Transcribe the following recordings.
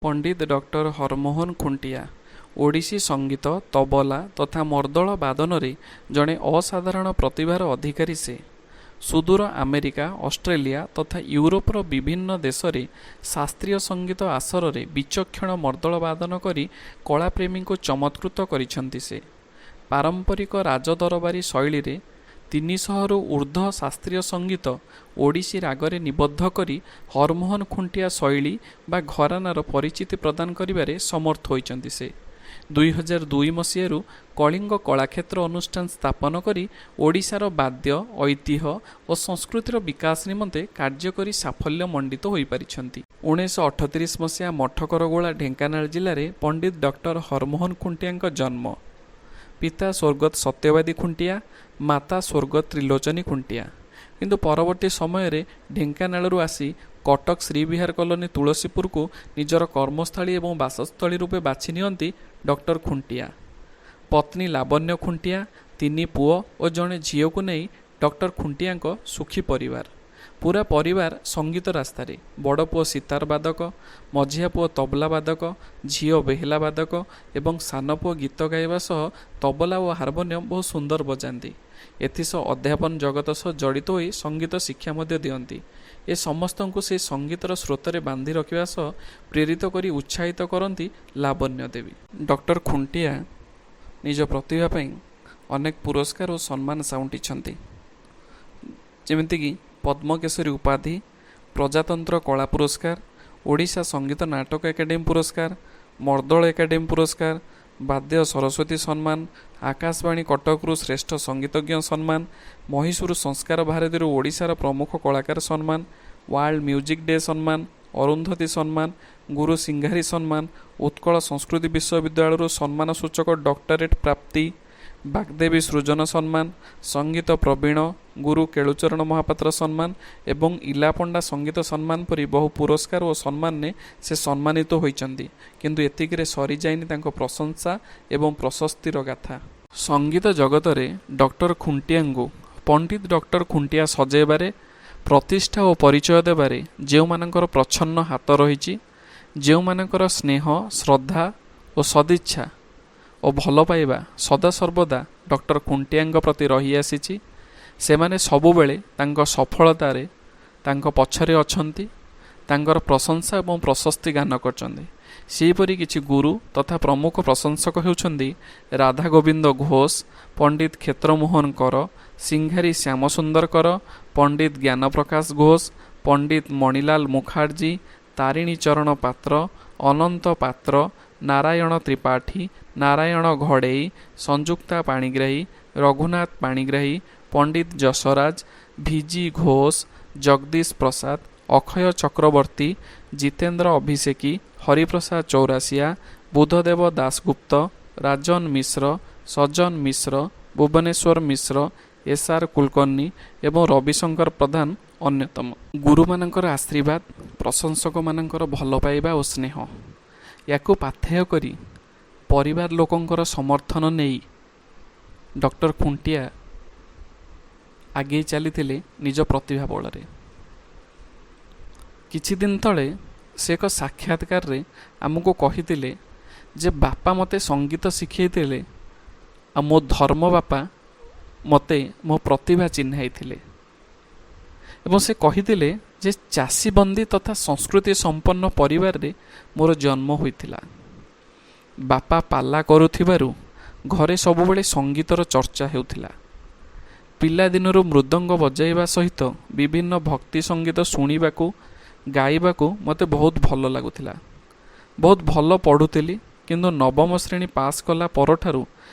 ପଣ୍ଡିତ doctor Harmohan Khuntia Odissi ସଙ୍ଗୀତ, ତବଲା ତଥା ମର୍ଦ୍ଦଳ ବାଦନରେ ଜଣେ ଅସାଧାରଣ ପ୍ରତିଭାର ଅଧିକାରୀ ସେ। ସୁଦୂର ଆମେରିକା, ଅଷ୍ଟ୍ରେଲିଆ ତଥା ୟୁରୋପର ବିଭିନ୍ନ ଦେଶରେ ଶାସ୍ତ୍ରୀୟ ସଙ୍ଗୀତ ଆସରରେ ବିଚକ୍ଷଣ ମର୍ଦ୍ଦଳ ବାଦନ କରି କଳାପ୍ରେମୀଙ୍କୁ ଚମତ୍କୃତ କରିଛନ୍ତି ସେ। ପାରମ୍ପରିକ ରାଜଦରବାରୀ ଶୈଳୀରେ 300ରୁ ଊର୍ଦ୍ଧ୍ୱ ଶାସ୍ତ୍ରୀୟ ସଙ୍ଗୀତ ଓଡ଼ିଶୀ ରାଗରେ ନିବଦ୍ଧ କରି ହରମୋହନ ଖୁଣ୍ଟିଆ ଶୈଳୀ ବା ଘରାନାର ପରିଚିତି ପ୍ରଦାନ କରିବାରେ ସମର୍ଥ ହୋଇଛନ୍ତି ସେ। 2002 ମସିହାରୁ କଳିଙ୍ଗ କଳାକ୍ଷେତ୍ର ଅନୁଷ୍ଠାନ ସ୍ଥାପନ କରି ଓଡ଼ିଶାର ବାଦ୍ୟ, ଐତିହ୍ୟ ଓ ସଂସ୍କୃତିର ବିକାଶ ନିମନ୍ତେ କାର୍ଯ୍ୟ କରି ସାଫଲ୍ୟ ମଣ୍ଡିତ ହୋଇପାରିଛନ୍ତି। 1938 ମସିହା ମଠକରଗୋଳା, ଢେଙ୍କାନାଳ ଜିଲ୍ଲାରେ ପଣ୍ଡିତ ଡକ୍ଟର ହରମୋହନ ଖୁଣ୍ଟିଆଙ୍କ ଜନ୍ମ। ପିତା ସ୍ୱର୍ଗତ ସତ୍ୟବାଦୀ ଖୁଣ୍ଟିଆ, ମାତା ସ୍ୱର୍ଗତ ତ୍ରିଲୋଚନୀ ଖୁଣ୍ଟିଆ। କିନ୍ତୁ ପରବର୍ତ୍ତୀ ସମୟରେ ଢେଙ୍କାନାଳରୁ ଆସି କଟକ ଶ୍ରୀବିହାର କଲୋନୀ ତୁଳସୀପୁରକୁ ନିଜର କର୍ମସ୍ଥଳୀ ଏବଂ ବାସସ୍ଥଳୀ ରୂପେ ବାଛି ନିଅନ୍ତି ଡକ୍ଟର ଖୁଣ୍ଟିଆ। ପତ୍ନୀ ଲାବଣ୍ୟ ଖୁଣ୍ଟିଆ, ତିନି ପୁଅ ଓ ଜଣେ ଝିଅକୁ ନେଇ ଡକ୍ଟର ଖୁଣ୍ଟିଆଙ୍କ ସୁଖୀ ପରିବାର। ପୁରା ପରିବାର ସଙ୍ଗୀତ ରାସ୍ତାରେ। ବଡ଼ ପୁଅ ସିତାର ବାଦକ, ମଝିଆ ପୁଅ ତବଲା ବାଦକ, ଝିଅ ବେହେଲା ବାଦକ ଏବଂ ସାନ ପୁଅ ଗୀତ ଗାଇବା ସହ ତବଲା ଓ ହାରମୋନିୟମ ବହୁତ ସୁନ୍ଦର ବଜାନ୍ତି। ଏଥିସହ ଅଧ୍ୟାପନ ଜଗତ ସହ ଜଡ଼ିତ ହୋଇ ସଙ୍ଗୀତ ଶିକ୍ଷା ମଧ୍ୟ ଦିଅନ୍ତି। ଏ ସମସ୍ତଙ୍କୁ ସେ ସଙ୍ଗୀତର ସ୍ରୋତରେ ବାନ୍ଧି ରଖିବା ସହ ପ୍ରେରିତ କରି ଉତ୍ସାହିତ କରନ୍ତି ଲାବଣ୍ୟ ଦେବୀ। ଡକ୍ଟର ଖୁଣ୍ଟିଆ ନିଜ ପ୍ରତିଭା ପାଇଁ ଅନେକ ପୁରସ୍କାର ଓ ସମ୍ମାନ ସାଉଁଟିଛନ୍ତି, ଯେମିତିକି ପଦ୍ମକେଶରୀ ଉପାଧି, ପ୍ରଜାତନ୍ତ୍ର କଳା ପୁରସ୍କାର, ଓଡ଼ିଶା ସଙ୍ଗୀତ ନାଟକ ଏକାଡେମୀ ପୁରସ୍କାର, ମର୍ଦ୍ଦଳ ଏକାଡେମୀ ପୁରସ୍କାର, ବାଦ୍ୟ ସରସ୍ୱତୀ ସମ୍ମାନ, ଆକାଶବାଣୀ କଟକରୁ ଶ୍ରେଷ୍ଠ ସଙ୍ଗୀତଜ୍ଞ ସମ୍ମାନ, ମହୀଶୂର ସଂସ୍କାର ଭାରତୀରୁ ଓଡ଼ିଶାର ପ୍ରମୁଖ କଳାକାର ସମ୍ମାନ, ୱାର୍ଲଡ ମ୍ୟୁଜିକ୍ ଡେ ସମ୍ମାନ, ଅରୁନ୍ଧତୀ ସମ୍ମାନ, ଗୁରୁ ସିଂହାରୀ ସମ୍ମାନ, ଉତ୍କଳ ସଂସ୍କୃତି ବିଶ୍ୱବିଦ୍ୟାଳୟରୁ ସମ୍ମାନ ସୂଚକ ଡକ୍ଟରେଟ୍ ପ୍ରାପ୍ତି, ବାଗ୍ଦେବୀ ସୃଜନ ସମ୍ମାନ, ସଙ୍ଗୀତ ପ୍ରବୀଣ ଗୁରୁ କେଳୁଚରଣ ମହାପାତ୍ର ସମ୍ମାନ ଏବଂ ଇଲାପଣ୍ଡା ସଙ୍ଗୀତ ସମ୍ମାନ ପରି ବହୁ ପୁରସ୍କାର ଓ ସମ୍ମାନରେ ସେ ସମ୍ମାନିତ ହୋଇଛନ୍ତି। କିନ୍ତୁ ଏତିକିରେ ସରିଯାଇନି ତାଙ୍କ ପ୍ରଶଂସା ଏବଂ ପ୍ରଶସ୍ତିର ଗାଥା। ସଙ୍ଗୀତ ଜଗତରେ ଡକ୍ଟର ଖୁଣ୍ଟିଆଙ୍କୁ ପଣ୍ଡିତ ଡକ୍ଟର ଖୁଣ୍ଟିଆ ସଜେଇବାରେ, ପ୍ରତିଷ୍ଠା ଓ ପରିଚୟ ଦେବାରେ ଯେଉଁମାନଙ୍କର ପ୍ରଚ୍ଛନ୍ନ ହାତ ରହିଛି, ଯେଉଁମାନଙ୍କର ସ୍ନେହ, ଶ୍ରଦ୍ଧା ଓ ସଦିଚ୍ଛା ଓ ଭଲ ପାଇବା ସଦାସର୍ବଦା ଡକ୍ଟର ଖୁଣ୍ଟିଆଙ୍କ ପ୍ରତି ରହିଆସିଛି, ସେମାନେ ସବୁବେଳେ ତାଙ୍କ ସଫଳତାରେ ତାଙ୍କ ପଛରେ ଅଛନ୍ତି, ତାଙ୍କର ପ୍ରଶଂସା ଏବଂ ପ୍ରଶସ୍ତି ଗାନ କରିଛନ୍ତି। ସେହିପରି କିଛି ଗୁରୁ ତଥା ପ୍ରମୁଖ ପ୍ରଶଂସକ ହେଉଛନ୍ତି ରାଧା ଗୋବିନ୍ଦ ଘୋଷ, ପଣ୍ଡିତ କ୍ଷେତ୍ରମୋହନ କର, ସିଂହାରୀ ଶ୍ୟାମସୁନ୍ଦର କର, ପଣ୍ଡିତ ଜ୍ଞାନପ୍ରକାଶ ଘୋଷ, ପଣ୍ଡିତ ମଣିଲାଲ ମୁଖାର୍ଜୀ, ତାରିଣୀ ଚରଣ ପାତ୍ର, ଅନନ୍ତ ପାତ୍ର, ନାରାୟଣ ତ୍ରିପାଠୀ, ନାରାୟଣ ଘଡ଼େଇ, ସଂଯୁକ୍ତା ପାଣିଗ୍ରାହୀ, ରଘୁନାଥ ପାଣିଗ୍ରାହୀ, ପଣ୍ଡିତ ଯଶରାଜ, ଭି.ଜି. ଘୋଷ, ଜଗଦୀଶ ପ୍ରସାଦ, ଅକ୍ଷୟ ଚକ୍ରବର୍ତ୍ତୀ, ଜିତେନ୍ଦ୍ର ଅଭିଷେକୀ, ହରିପ୍ରସାଦ ଚୌରାସିଆ, ବୁଦ୍ଧଦେବ ଦାସଗୁପ୍ତ, ରାଜନ ମିଶ୍ର, ସଜ୍ଜନ ମିଶ୍ର, ଭୁବନେଶ୍ୱର ମିଶ୍ର, ଏସ୍.ଆର୍. କୁଲକର୍ଣ୍ଣି ଏବଂ ରବିଶଙ୍କର ପ୍ରଧାନ ଅନ୍ୟତମ। ଗୁରୁମାନଙ୍କର ଆଶୀର୍ବାଦ, ପ୍ରଶଂସକମାନଙ୍କର ଭଲ ପାଇବା ଓ ସ୍ନେହ, ୟାକୁ ପାଥେୟ କରି ପରିବାର ଲୋକଙ୍କର ସମର୍ଥନ ନେଇ ଡକ୍ଟର ଖୁଣ୍ଟିଆ ଆଗେଇ ଚାଲିଥିଲେ ନିଜ ପ୍ରତିଭା ବଳରେ। କିଛି ଦିନ ତଳେ ସେ ଏକ ସାକ୍ଷାତକାରରେ ଆମକୁ କହିଥିଲେ ଯେ ବାପା ମୋତେ ସଙ୍ଗୀତ ଶିଖେଇଥିଲେ ଆଉ ମୋ ଧର୍ମ ବାପା ମୋତେ ମୋ ପ୍ରତିଭା ଚିହ୍ନାଇଥିଲେ। ଏବଂ ସେ କହିଥିଲେ ଯେ ଚାଷୀବନ୍ଦୀ ତଥା ସଂସ୍କୃତି ସମ୍ପନ୍ନ ପରିବାରରେ ମୋର ଜନ୍ମ ହୋଇଥିଲା। ବାପା ପାଲା କରୁଥିବାରୁ ଘରେ ସବୁବେଳେ ସଙ୍ଗୀତର ଚର୍ଚ୍ଚା ହେଉଥିଲା। ପିଲାଦିନରୁ ମୃଦଙ୍ଗ ବଜାଇବା ସହିତ ବିଭିନ୍ନ ଭକ୍ତି ସଙ୍ଗୀତ ଶୁଣିବାକୁ, ଗାଇବାକୁ ମୋତେ ବହୁତ ଭଲ ଲାଗୁଥିଲା। ବହୁତ ଭଲ ପଢ଼ୁଥିଲି, କିନ୍ତୁ ନବମ ଶ୍ରେଣୀ ପାସ୍ କଲା ପରଠାରୁ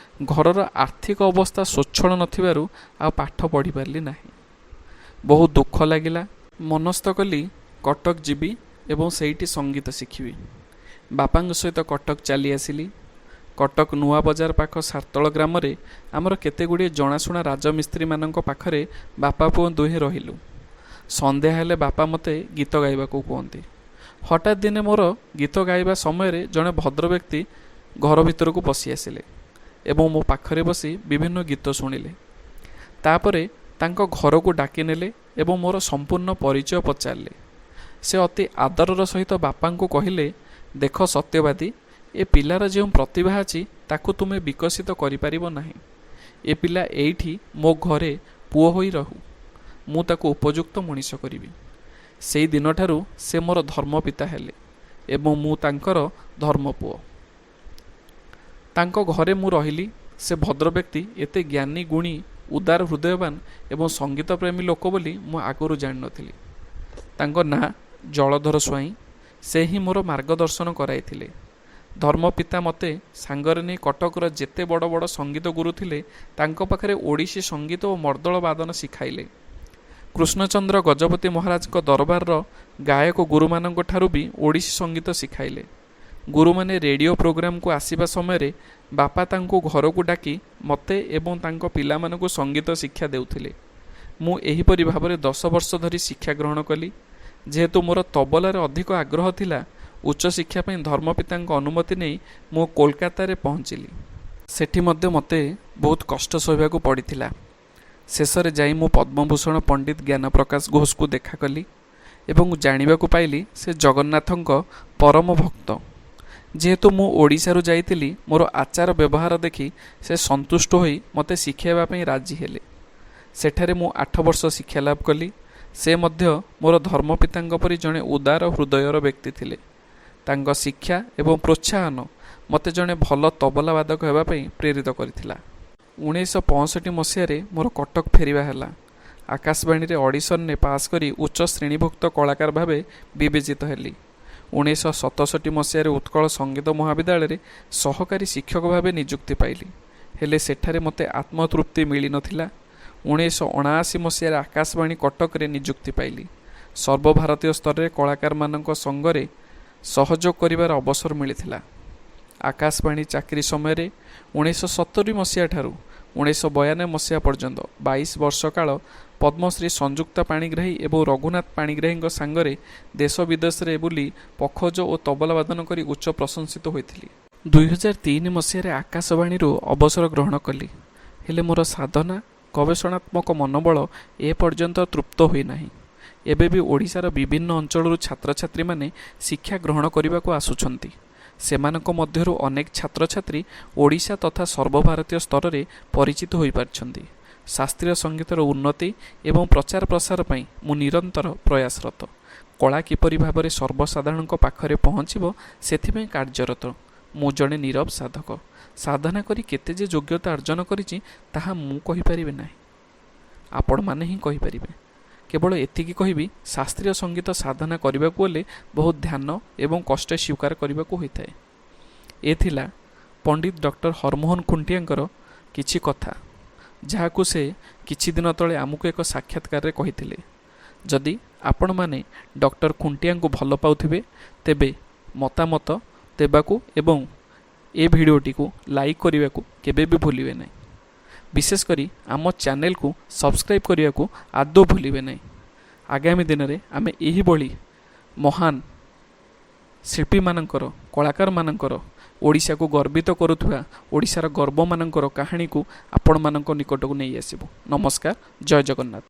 ଘରର ଆର୍ଥିକ ଅବସ୍ଥା ସ୍ୱଚ୍ଛଳ ନଥିବାରୁ ଆଉ ପାଠ ପଢ଼ିପାରିଲି ନାହିଁ। ବହୁତ ଦୁଃଖ ଲାଗିଲା। ମନସ୍ଥ କଲି କଟକ ଯିବି ଏବଂ ସେଇଠି ସଙ୍ଗୀତ ଶିଖିବି। ବାପାଙ୍କ ସହିତ କଟକ ଚାଲି ଆସିଲି। କଟକ ନୂଆ ବଜାର ପାଖ ସାର୍ତ୍ତଳ ଗ୍ରାମରେ ଆମର କେତେଗୁଡ଼ିଏ ଜଣାଶୁଣା ରାଜମିସ୍ତ୍ରୀମାନଙ୍କ ପାଖରେ ବାପା ପୁଅ ଦୁହେଁ ରହିଲୁ। ସନ୍ଧ୍ୟା ହେଲେ ବାପା ମୋତେ ଗୀତ ଗାଇବାକୁ କୁହନ୍ତି। ହଠାତ୍ ଦିନେ ମୋର ଗୀତ ଗାଇବା ସମୟରେ ଜଣେ ଭଦ୍ରବ୍ୟକ୍ତି ଘର ଭିତରକୁ ପଶି ଆସିଲେ ଏବଂ ମୋ ପାଖରେ ବସି ବିଭିନ୍ନ ଗୀତ ଶୁଣିଲେ। ତାପରେ ତାଙ୍କ ଘରକୁ ଡାକିନେଲେ ଏବଂ ମୋର ସମ୍ପୂର୍ଣ୍ଣ ପରିଚୟ ପଚାରିଲେ। ସେ ଅତି ଆଦରର ସହିତ ବାପାଙ୍କୁ କହିଲେ ଦେଖ ସତ୍ୟବାଦୀ, ଏ ପିଲାର ଯେଉଁ ପ୍ରତିଭା ଅଛି, ତାକୁ ତୁମେ ବିକଶିତ କରିପାରିବ ନାହିଁ। ଏ ପିଲା ଏଇଠି ମୋ ଘରେ ପୁଅ ହୋଇ ରହୁ। ମୁଁ ତାକୁ ଉପଯୁକ୍ତ ମଣିଷ କରିବି। ସେଇ ଦିନଠାରୁ ସେ ମୋର ଧର୍ମପିତା ହେଲେ ଏବଂ ମୁଁ ତାଙ୍କର ଧର୍ମପୁଅ। ତାଙ୍କ ଘରେ ମୁଁ ରହିଲି। ସେ ଭଦ୍ରବ୍ୟକ୍ତି ଏତେ ଜ୍ଞାନୀ, ଗୁଣୀ, ଉଦାର ହୃଦୟବାନ ଏବଂ ସଙ୍ଗୀତପ୍ରେମୀ ଲୋକ ବୋଲି ମୁଁ ଆଗରୁ ଜାଣିନଥିଲି। ତାଙ୍କ ନାଁ ଜଳଧର ସ୍ୱାଇଁ। ସେ ହିଁ ମୋର ମାର୍ଗଦର୍ଶନ କରାଇଥିଲେ। ଧର୍ମପିତା ମୋତେ ସାଙ୍ଗରେ ନେଇ କଟକର ଯେତେ ବଡ଼ ବଡ଼ ସଙ୍ଗୀତ ଗୁରୁ ଥିଲେ, ତାଙ୍କ ପାଖରେ ଓଡ଼ିଶୀ ସଙ୍ଗୀତ ଓ ମର୍ଦ୍ଦଳ ବାଦନ ଶିଖାଇଲେ। କୃଷ୍ଣଚନ୍ଦ୍ର ଗଜପତି ମହାରାଜଙ୍କ ଦରବାରର ଗାୟକ ଗୁରୁମାନଙ୍କଠାରୁ ବି ଓଡ଼ିଶୀ ସଙ୍ଗୀତ ଶିଖାଇଲେ। ଗୁରୁମାନେ ରେଡ଼ିଓ ପ୍ରୋଗ୍ରାମକୁ ଆସିବା ସମୟରେ ବାପା ତାଙ୍କୁ ଘରକୁ ଡାକି ମୋତେ ଏବଂ ତାଙ୍କ ପିଲାମାନଙ୍କୁ ସଙ୍ଗୀତ ଶିକ୍ଷା ଦେଉଥିଲେ। ମୁଁ ଏହିପରି ଭାବରେ 10 ବର୍ଷ ଧରି ଶିକ୍ଷା ଗ୍ରହଣ କଲି। ଯେହେତୁ ମୋର ତବଲାରେ ଅଧିକ ଆଗ୍ରହ ଥିଲା, ଉଚ୍ଚଶିକ୍ଷା ପାଇଁ ଧର୍ମପିତାଙ୍କ ଅନୁମତି ନେଇ ମୁଁ କୋଲକାତାରେ ପହଞ୍ଚିଲି। ସେଠି ମଧ୍ୟ ମୋତେ ବହୁତ କଷ୍ଟ ସହିବାକୁ ପଡ଼ିଥିଲା। ଶେଷରେ ଯାଇ ମୁଁ ପଦ୍ମଭୂଷଣ ପଣ୍ଡିତ ଜ୍ଞାନପ୍ରକାଶ ଘୋଷଙ୍କୁ ଦେଖା କଲି ଏବଂ ଜାଣିବାକୁ ପାଇଲି, ସେ ଜଗନ୍ନାଥଙ୍କ ପରମ ଭକ୍ତ। ଯେହେତୁ ମୁଁ ଓଡ଼ିଶାରୁ ଯାଇଥିଲି, ମୋର ଆଚାର ବ୍ୟବହାର ଦେଖି ସେ ସନ୍ତୁଷ୍ଟ ହୋଇ ମୋତେ ଶିଖାଇବା ପାଇଁ ରାଜି ହେଲେ। ସେଠାରେ ମୁଁ 8 ବର୍ଷ ଶିକ୍ଷାଲାଭ କଲି। ସେ ମଧ୍ୟ ମୋର ଧର୍ମପିତାଙ୍କ ପରି ଜଣେ ଉଦାର ହୃଦୟର ବ୍ୟକ୍ତି ଥିଲେ। ତାଙ୍କ ଶିକ୍ଷା ଏବଂ ପ୍ରୋତ୍ସାହନ ମୋତେ ଜଣେ ଭଲ ତବଲା ବାଦକ ହେବା ପାଇଁ ପ୍ରେରିତ କରିଥିଲା। 1965 ମସିହାରେ ମୋର କଟକ ଫେରିବା ହେଲା। ଆକାଶବାଣୀରେ ଅଡ଼ିସନରେ ପାସ୍ କରି ଉଚ୍ଚ ଶ୍ରେଣୀଭୁକ୍ତ କଳାକାର ଭାବେ ବିବେଚିତ ହେଲି। 1967 ମସିହାରେ ଉତ୍କଳ ସଙ୍ଗୀତ ମହାବିଦ୍ୟାଳୟରେ ସହକାରୀ ଶିକ୍ଷକ ଭାବେ ନିଯୁକ୍ତି ପାଇଲି। ହେଲେ ସେଠାରେ ମୋତେ ଆତ୍ମତୃପ୍ତି ମିଳିନଥିଲା। 1979 ମସିହାରେ ଆକାଶବାଣୀ କଟକରେ ନିଯୁକ୍ତି ପାଇଲି। ସର୍ବଭାରତୀୟ ସ୍ତରରେ କଳାକାରମାନଙ୍କ ସଙ୍ଗରେ ସହଯୋଗ କରିବାର ଅବସର ମିଳିଥିଲା। ଆକାଶବାଣୀ ଚାକିରି ସମୟରେ 1970 ମସିହାଠାରୁ 1992 ମସିହା ପର୍ଯ୍ୟନ୍ତ 22 ବର୍ଷ କାଳ ପଦ୍ମଶ୍ରୀ ସଂଯୁକ୍ତା ପାଣିଗ୍ରାହୀ ଏବଂ ରଘୁନାଥ ପାଣିଗ୍ରାହୀଙ୍କ ସାଙ୍ଗରେ ଦେଶ ବିଦେଶରେ ବୁଲି ପଖଜ ଓ ତବଲା ବାଦନ କରି ଉଚ୍ଚ ପ୍ରଶଂସିତ ହୋଇଥିଲି। 2003 ମସିହାରେ ଆକାଶବାଣୀରୁ ଅବସର ଗ୍ରହଣ କଲି। ହେଲେ ମୋର ସାଧନା, ଗବେଷଣାତ୍ମକ ମନୋବଳ ଏପର୍ଯ୍ୟନ୍ତ ତୃପ୍ତ ହୋଇନାହିଁ। ଏବେ ବି ଓଡ଼ିଶାର ବିଭିନ୍ନ ଅଞ୍ଚଳରୁ ଛାତ୍ରଛାତ୍ରୀମାନେ ଶିକ୍ଷା ଗ୍ରହଣ କରିବାକୁ ଆସୁଛନ୍ତି। ସେମାନଙ୍କ ମଧ୍ୟରୁ ଅନେକ ଛାତ୍ରଛାତ୍ରୀ ଓଡ଼ିଶା ତଥା ସର୍ବଭାରତୀୟ ସ୍ତରରେ ପରିଚିତ ହୋଇପାରିଛନ୍ତି। ଶାସ୍ତ୍ରୀୟ ସଙ୍ଗୀତର ଉନ୍ନତି ଏବଂ ପ୍ରଚାର ପ୍ରସାର ପାଇଁ ମୁଁ ନିରନ୍ତର ପ୍ରୟାସରତ। କଳା କିପରି ଭାବରେ ସର୍ବସାଧାରଣଙ୍କ ପାଖରେ ପହଞ୍ଚିବ, ସେଥିପାଇଁ କାର୍ଯ୍ୟରତ। ମୁଁ ଜଣେ ନୀରବ ସାଧକ। ସାଧନା କରି କେତେ ଯେ ଯୋଗ୍ୟତା ଅର୍ଜନ କରିଛି, ତାହା ମୁଁ କହିପାରିବି ନାହିଁ, ଆପଣମାନେ ହିଁ କହିପାରିବେ। କେବଳ ଏତିକି କହିବି, ଶାସ୍ତ୍ରୀୟ ସଙ୍ଗୀତ ସାଧନା କରିବାକୁ ହେଲେ ବହୁତ ଧ୍ୟାନ ଏବଂ କଷ୍ଟ ସ୍ୱୀକାର କରିବାକୁ ହୋଇଥାଏ। ଏ ଥିଲା ପଣ୍ଡିତ ଡକ୍ଟର ହରମୋହନ ଖୁଣ୍ଟିଆଙ୍କର କିଛି କଥା, ଯାହାକୁ ସେ କିଛି ଦିନ ତଳେ ଆମକୁ ଏକ ସାକ୍ଷାତକାରରେ କହିଥିଲେ। ଯଦି ଆପଣମାନେ ଡକ୍ଟର ଖୁଣ୍ଟିଆଙ୍କୁ ଭଲ ପାଉଥିବେ, ତେବେ ମତାମତ ଦେବାକୁ ଏବଂ ଏ ଭିଡ଼ିଓଟିକୁ ଲାଇକ୍ କରିବାକୁ କେବେ ବି ଭୁଲିବେ ନାହିଁ। ବିଶେଷ କରି ଆମ ଚ୍ୟାନେଲକୁ ସବସ୍କ୍ରାଇବ୍ କରିବାକୁ ଆଦୌ ଭୁଲିବେ ନାହିଁ। ଆଗାମୀ ଦିନରେ ଆମେ ଏହିଭଳି ମହାନ ଶିଳ୍ପୀମାନଙ୍କର, କଳାକାରମାନଙ୍କର, ଓଡ଼ିଶାକୁ ଗର୍ବିତ କରୁଥିବା ଓଡ଼ିଶାର ଗର୍ବମାନଙ୍କର କାହାଣୀକୁ ଆପଣମାନଙ୍କ ନିକଟକୁ ନେଇ ଆସିବୁ। ନମସ୍କାର, ଜୟ ଜଗନ୍ନାଥ।